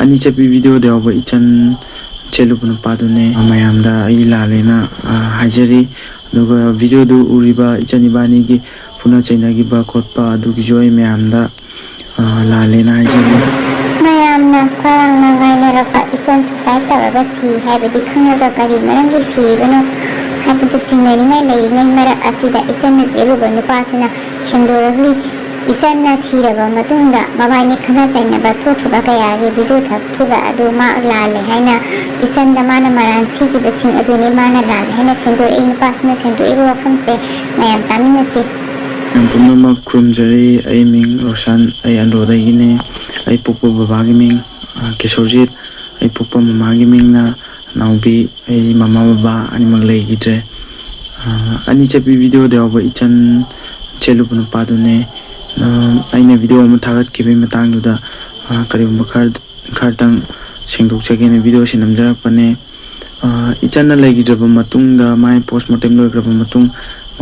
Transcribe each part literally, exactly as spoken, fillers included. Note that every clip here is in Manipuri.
ꯑꯅꯤ ꯆꯠꯄꯤ ꯚꯤꯗꯤꯑꯣꯗ ꯌꯥꯎꯕ ꯏꯆꯟ ꯆꯦꯜꯂꯨꯕ ꯅꯨꯄꯥꯗꯨꯅꯦ꯫ ꯃꯌꯥꯝꯗ ꯑꯩ ꯂꯥꯜꯂꯦꯅ, ꯑ, ꯍꯥꯏꯖꯔꯤ꯫ ꯑꯗꯨꯒ ꯚꯤꯗꯤꯑꯣꯗꯨ ꯎꯔꯤꯕ ꯏꯆꯟ ꯏꯕꯥꯅꯤꯒꯤ ꯐꯨꯅ ꯆꯩꯅꯈꯤꯕ ꯈꯣꯠꯄ ꯑꯗꯨꯒꯤꯁꯨ ꯑꯩ ꯃꯌꯥꯝꯗ, ꯑ, ꯂꯥꯜꯂꯦꯅ ꯍꯥꯏꯖꯔꯤ꯫ ꯃꯌꯥꯝꯅ ꯈꯣꯏꯔꯥꯡꯅ ꯉꯥꯏꯅꯔꯛꯄ ꯏꯆꯟ suicide ꯇꯧꯔꯒ ꯁꯤ ꯍꯥꯏꯕꯗꯤ ꯈꯪꯂꯒ ꯀꯔꯤ ꯃꯔꯝꯒꯤ ꯁꯤꯔꯤꯕꯅꯣ ꯍꯥꯏꯕꯗꯨ ꯆꯤꯡꯅꯅꯤꯡꯉꯥꯏ ꯂꯩꯔꯤꯉꯩ ꯃꯔꯛ ꯑꯁꯤꯗ ꯏꯆꯟꯅ ꯆꯦꯜꯂꯨꯕ ꯅꯨꯄꯥꯁꯤꯅ ꯁꯦꯡꯗꯣꯔꯛꯂꯤ꯫ ꯏꯆꯟꯅ ꯁꯤꯔꯕ ꯃꯇꯨꯡꯗ ꯃꯕꯥꯅꯤ ꯈꯠꯅ ꯆꯩꯅꯕ ꯊꯣꯛꯈꯤꯕ ꯀꯌꯥꯒꯤ ꯚꯤꯗꯤꯑꯣ ꯊꯥꯒꯠꯈꯤꯕ ꯑꯗꯨ ꯃꯥ ꯂꯥꯜꯂꯦ ꯍꯥꯏꯅ, ꯏꯆꯟꯗ ꯃꯥꯅ ꯃꯔꯥꯟ ꯁꯤꯈꯤꯕꯁꯤꯡ ꯑꯗꯨꯅꯤ ꯃꯥꯅ ꯂꯥꯜꯂꯦ ꯍꯥꯏꯅ ꯁꯦꯡꯗꯣꯔꯛꯏ꯫ ꯅꯨꯄꯥꯁꯤꯅ ꯁꯦꯡꯗꯣꯛꯏꯕ ꯋꯥꯐꯝꯁꯦ ꯃꯌꯥꯝ ꯇꯥꯃꯤꯟꯅꯁꯤ꯫ ꯃꯌꯥꯝ ꯄꯨꯝꯅꯃꯛ ꯈꯨꯔꯨꯝꯖꯔꯤ꯫ ꯑꯩ ꯃꯤꯡ ꯔꯣꯁꯟ, ꯑꯩ ꯑꯟꯗ꯭ꯔꯣꯗꯒꯤꯅꯦ꯫ ꯑꯩ ꯄꯣꯛꯄ ꯕꯕꯥꯒꯤ ꯃꯤꯡ, ꯑ, ꯀꯤꯁꯣꯔꯖꯤꯠ, ꯑꯩ ꯄꯣꯛꯄ ꯃꯃꯥꯒꯤ ꯃꯤꯡꯅ ꯅꯥꯎꯕꯤ, ꯑꯩ ꯃꯃꯥ ꯕꯕꯥ ꯑꯅꯤꯃꯛ ꯂꯩꯈꯤꯗ꯭ꯔꯦ꯫ ꯑ, ꯑꯅꯤ ꯆꯠꯄꯤ ꯚꯤꯗꯤꯑꯣꯗ ꯌꯥꯎꯕ ꯏꯆꯟ ꯆꯦꯜꯂꯨꯕ ꯅꯨꯄꯥꯗꯨꯅꯦ꯫ ꯑ, ꯑꯩꯅ ꯚꯤꯗꯤꯑꯣ ꯑꯃ ꯊꯥꯒꯠꯈꯤꯕꯒꯤ ꯃꯇꯥꯡꯗꯨꯗ, ꯑ, ꯀꯔꯤꯒꯨꯝꯕ ꯈꯔ, ꯈꯔꯇꯪ ꯁꯦꯡꯗꯣꯛꯆꯒꯦꯅ ꯚꯤꯗꯤꯑꯣꯁꯤ ꯅꯝꯖꯔꯛꯄꯅꯦ꯫ ꯑ, ꯏꯆꯟꯅ ꯂꯩꯈꯤꯗ꯭ꯔꯕ ꯃꯇꯨꯡꯗ, ꯃꯥꯏ post mortem ꯂꯣꯏꯈ꯭ꯔꯕ ꯃꯇꯨꯡ,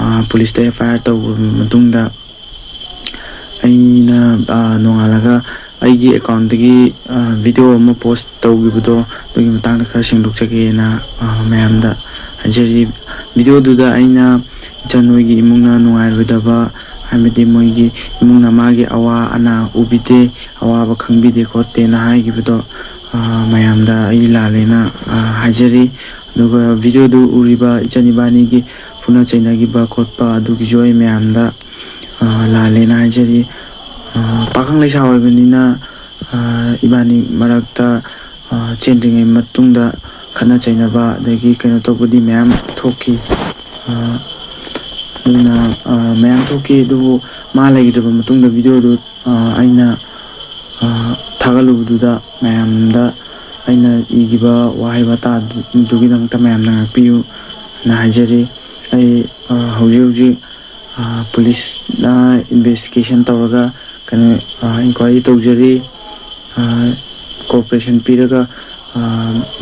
ꯑ, ꯄꯨꯂꯤꯁꯇ F I R ꯇꯧꯈ꯭ꯔꯕ ꯃꯇꯨꯡꯗ, ꯑꯩꯅ, ꯑ, ꯅꯣꯡꯉꯥꯜꯂꯒ ꯑꯩꯒꯤ account ꯇꯒꯤ, ꯑ, ꯚꯤꯗꯤꯑꯣ ꯑꯃ post ꯇꯧꯈꯤꯕꯗꯣ, ꯑꯗꯨꯒꯤ ꯃꯇꯥꯡꯗ ꯈꯔ ꯁꯦꯡꯗꯣꯛꯆꯒꯦꯅ, ꯑ, ꯃꯌꯥꯝꯗ ꯍꯥꯏꯖꯔꯤ꯫ ꯚꯤꯗꯤꯑꯣꯗꯨꯗ ꯑꯩꯅ ꯏꯆꯟ ꯍꯣꯏꯒꯤ ꯏꯃꯨꯡꯅ ꯅꯨꯡꯉꯥꯏꯔꯣꯏꯗꯕ, ꯍꯥꯏꯕꯗꯤ ꯃꯣꯏꯒꯤ ꯏꯃꯨꯡꯅ ꯃꯥꯒꯤ ꯑꯋꯥ ꯑꯅꯥ ꯎꯕꯤꯗꯦ, ꯑꯋꯥꯕ ꯈꯪꯕꯤꯗꯦ ꯈꯣꯠꯇꯦꯅ ꯍꯥꯏꯈꯤꯕꯗꯣ, ꯑ, ꯃꯌꯥꯝꯗ ꯑꯩ ꯂꯥꯜꯂꯦꯅ, ꯑ, ꯍꯥꯏꯖꯔꯤ꯫ ꯑꯗꯨꯒ ꯚꯤꯗꯤꯑꯣꯗꯨ ꯎꯔꯤꯕ ꯏꯆꯟ ꯏꯕꯥꯅꯤꯒꯤ ꯐꯨꯅ ꯆꯩꯅꯈꯤꯕ ꯈꯣꯠꯄ ꯑꯗꯨꯒꯤꯁꯨ ꯑꯩ ꯃꯌꯥꯝꯗ, ꯑ, ꯂꯥꯜꯂꯦꯅ ꯍꯥꯏꯖꯔꯤ꯫ ꯑ, ꯄꯥꯈꯪ ꯂꯩꯁꯥ ꯑꯣꯏꯕꯅꯤꯅ, ꯑ, ꯏꯕꯥꯅꯤ ꯃꯔꯛꯇ, ꯑ, ꯆꯦꯟꯗ꯭ꯔꯤꯉꯩ ꯃꯇꯨꯡꯗ ꯈꯠꯅ ꯆꯩꯅꯕ ꯑꯗꯒꯤ ꯀꯩꯅꯣ ꯇꯧꯕꯗꯤ ꯃꯌꯥꯝ ꯊꯣꯛꯈꯤ꯫ ꯑ, ꯑꯗꯨꯅ, ꯑ, ꯃꯌꯥꯝ ꯊꯣꯛꯈꯤ, ꯑꯗꯨꯕꯨ ꯃꯥ ꯂꯩꯈꯤꯗ꯭ꯔꯕ ꯃꯇꯨꯡꯗ ꯚꯤꯗꯤꯑꯣꯗꯨ, ꯑ, ꯑꯩꯅ, ꯑ, ꯊꯥꯒꯠꯂꯨꯕꯗꯨꯗ ꯃꯌꯥꯝꯗ ꯑꯩꯅ ꯏꯈꯤꯕ ꯋꯥꯍꯩ ꯋꯥꯇꯥꯗꯨꯒꯤꯗꯃꯛꯇ ꯃꯌꯥꯝꯅ ꯉꯥꯛꯄꯤꯌꯨꯅ ꯍꯥꯏꯖꯔꯤ꯫ ꯑꯩ, ꯑ, ꯍꯧꯖꯤꯛ ꯍꯧꯖꯤꯛ, ꯑ, ꯄꯨꯂꯤꯁꯅ investigation ꯇꯧꯔꯒ, ꯀꯩꯅꯣ, ꯑ, inquiry ꯇꯧꯖꯔꯤ꯫ ꯑ, cooperation ꯄꯤꯔꯒ, ꯑ,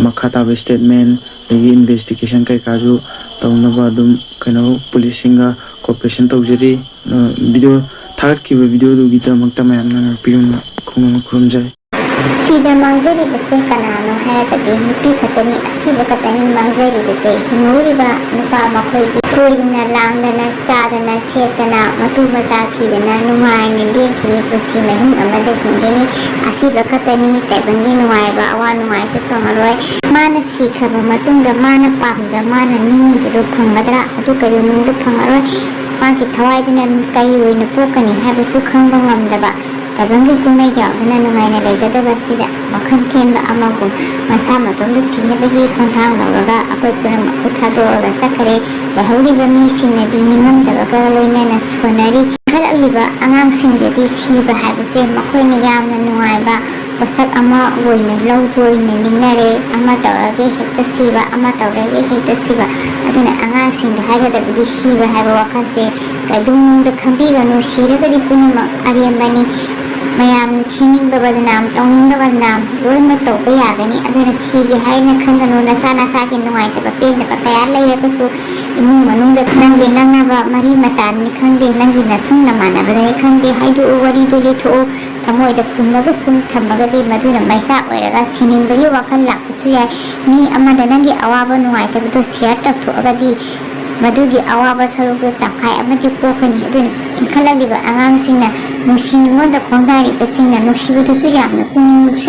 ꯃꯈꯥ ꯇꯥꯕ statement ꯑꯗꯒꯤ investigation ꯀꯩꯀꯥꯁꯨ ꯇꯧꯅꯕ ꯑꯗꯨꯝ, ꯀꯩꯅꯣ, ꯄꯨꯂꯤꯁꯁꯤꯡꯒ cooperation ꯇꯧꯖꯔꯤ꯫ ꯑ, ꯚꯤꯗꯤꯑꯣ ꯊꯥꯒꯠꯈꯤꯕ ꯚꯤꯗꯤꯑꯣꯗꯨꯒꯤꯗꯃꯛꯇ ꯃꯌꯥꯝꯅ ꯉꯥꯛꯄꯤꯌꯨꯅ ꯈꯨꯔꯨꯝ-, ꯈꯨꯔꯨꯝꯖꯔꯤ꯫ ꯁꯤꯗ ꯃꯥꯡꯖꯔꯤꯕꯁꯦ ꯀꯅꯥꯅꯣ ꯍꯥꯏꯔꯒꯗꯤ ꯅꯨꯄꯤ ꯈꯛꯇꯅꯤ, ꯑꯁꯤꯕ ꯈꯛꯇꯅꯤ ꯃꯥꯡꯖꯔꯤꯕꯁꯦ꯫ ꯍꯤꯡꯍꯧꯔꯤꯕ ꯅꯨꯄꯥ ꯃꯈꯣꯏꯗꯤ ꯀꯣꯏꯗꯅ ꯂꯥꯡꯗꯅ ꯆꯥꯗꯅ ꯁꯦꯠꯇꯅ ꯃꯇꯨ ꯃꯆꯥ ꯊꯤꯗꯅ ꯅꯨꯡꯉꯥꯏꯅ ꯂꯦꯟꯈꯤꯅꯤ, ꯄꯨꯟꯁꯤ ꯃꯍꯤꯡ ꯑꯃꯗ ꯍꯤꯡꯒꯅꯤ꯫ ꯑꯁꯤꯕ ꯈꯛꯇꯅꯤ ꯇꯥꯏꯕꯪꯒꯤ ꯅꯨꯡꯉꯥꯏꯕ, ꯑꯋꯥ ꯅꯨꯡꯉꯥꯏꯁꯨ ꯐꯪꯉꯔꯣꯏ꯫ ꯃꯥꯅ ꯁꯤꯈ꯭ꯔꯕ ꯃꯇꯨꯡꯗ ꯃꯥꯅ ꯄꯥꯝꯃꯤꯕ, ꯃꯥꯅ ꯅꯤꯡꯉꯤꯕꯗꯨ ꯐꯪꯒꯗ꯭ꯔꯥ? ꯑꯗꯨ ꯀꯩꯗꯧꯅꯨꯡꯗ ꯐꯪꯉꯔꯣꯏ꯫ ꯃꯥꯒꯤ ꯊꯋꯥꯏꯗꯨꯅ ꯀꯩ ꯑꯣꯏꯅ ꯄꯣꯛꯀꯅꯤ ꯍꯥꯏꯕꯁꯨ ꯈꯪꯕ ꯉꯝꯗꯕ ꯇꯥꯏꯕꯪꯒꯤ ꯀꯨꯝꯍꯩ ꯌꯥꯎꯗꯅ ꯅꯨꯡꯉꯥꯏꯅ ꯂꯩꯒꯗꯕꯁꯤꯗ ꯋꯥꯈꯜ ꯊꯦꯟꯕ ꯑꯃꯒꯨꯝ ꯃꯁꯥ ꯃꯇꯣꯝꯗ ꯁꯤꯅꯕꯒꯤ ꯈꯣꯡꯊꯥꯡ ꯂꯧꯔꯒ ꯑꯩꯈꯣꯏ ꯄꯨꯝꯅꯃꯛꯄꯨ ꯊꯥꯗꯣꯛꯑꯒ ꯆꯠꯈꯔꯦ꯫ ꯂꯩꯍꯧꯔꯤꯕ ꯃꯤꯁꯤꯡꯅꯗꯤ ꯅꯤꯡꯉꯝꯗꯕꯒ ꯂꯣꯏꯅꯅ ꯁꯣꯟꯅꯔꯤ꯫ ꯏꯟꯈꯠꯂꯛꯂꯤꯕ ꯑꯉꯥꯡꯁꯤꯡꯗꯗꯤ ꯁꯤꯕ ꯍꯥꯏꯕꯁꯦ ꯃꯈꯣꯏꯅ ꯌꯥꯝꯅ ꯅꯨꯡꯉꯥꯏꯕ ꯄꯣꯠꯁꯛ ꯑꯃ ꯑꯣꯏꯅ ꯂꯧꯕ ꯑꯣꯏꯅ ꯅꯤꯡꯅꯔꯦ꯫ ꯑꯃ ꯇꯧꯔꯒꯦ ꯍꯦꯛꯇ ꯁꯤꯕ, ꯑꯃ ꯇꯧꯔꯒꯦ ꯍꯦꯛꯇ ꯁꯤꯕ꯫ ꯑꯗꯨꯅ ꯑꯉꯥꯡꯁꯤꯡꯗ ꯍꯥꯏꯒꯗꯕꯗꯤ ꯁꯤꯕ ꯍꯥꯏꯕ ꯋꯥꯈꯜꯁꯦ ꯀꯩꯗꯧꯅꯨꯡꯗ ꯈꯟꯕꯤꯒꯅꯨ꯫ ꯁꯤꯔꯒꯗꯤ ꯄꯨꯝꯅꯃꯛ ꯑꯔꯦꯝꯕꯅꯤ꯫ ꯃꯌꯥꯝꯅ ꯁꯤꯅꯤꯡꯕ ꯕꯗꯅꯥꯝ, ꯇꯧꯅꯤꯡꯕ ꯕꯗꯅꯥꯝ ꯂꯣꯏꯅꯃꯛ ꯇꯧꯕ ꯌꯥꯒꯅꯤ꯫ ꯑꯗꯨꯅ ꯁꯤꯒꯦ ꯍꯥꯏꯅ ꯈꯟꯒꯅꯨ꯫ ꯅꯁꯥ ꯅꯁꯥꯒꯤ ꯅꯨꯡꯉꯥꯏꯇꯕ ꯄꯦꯟꯗꯕ ꯀꯌꯥ ꯂꯩꯔꯒꯁꯨ ꯏꯃꯨꯡ ꯃꯅꯨꯡꯗ ꯅꯪꯒꯤ ꯅꯛꯅꯕ ꯃꯔꯤ ꯃꯇꯥꯅꯤ ꯈꯪꯗꯦ, ꯅꯪꯒꯤ ꯅꯁꯨꯡ ꯅꯃꯥꯟꯅꯕꯗꯅꯤ ꯈꯪꯗꯦ, ꯍꯥꯏꯗꯣꯛꯎ, ꯋꯥꯔꯤꯗꯨ ꯂꯤꯊꯣꯛꯎ꯫ ꯊꯃꯣꯏꯗ ꯐꯨꯝꯂꯒ ꯁꯨꯝ ꯊꯝꯃꯒꯗꯤ ꯃꯗꯨꯅ ꯃꯩꯆꯥꯛ ꯑꯣꯏꯔꯒ ꯁꯤꯅꯤꯡꯕꯒꯤ ꯋꯥꯈꯜ ꯂꯥꯛꯄꯁꯨ ꯌꯥꯏ꯫ ꯃꯤ ꯑꯃꯗ ꯅꯪꯒꯤ ꯑꯋꯥꯕ ꯅꯨꯡꯉꯥꯏꯇꯕꯗꯨ ꯁꯤꯌꯔ ꯇꯧꯊꯣꯛꯑꯒꯗꯤ ꯃꯗꯨꯒꯤ ꯑꯋꯥꯕ ꯁꯔꯨꯛꯇꯨ ꯇꯪꯈꯥꯏ ꯑꯃꯗꯤ ꯀꯣꯛꯀꯅꯤ꯫ ꯑꯗꯨꯅ ꯏꯟꯈꯠꯂꯛꯂꯤꯕ ꯑꯉꯥꯡꯁꯤꯡꯅ ꯅꯨꯡꯁꯤ ꯅꯨꯡꯉꯣꯟꯗ ꯈꯣꯡꯗꯥꯔꯤꯕꯁꯤꯡꯅ ꯅꯨꯡꯁꯤꯕꯗꯨꯁꯨ ꯌꯥꯝꯅ ꯄꯨꯛꯅꯤꯡ ꯂꯨꯞꯁꯤꯟ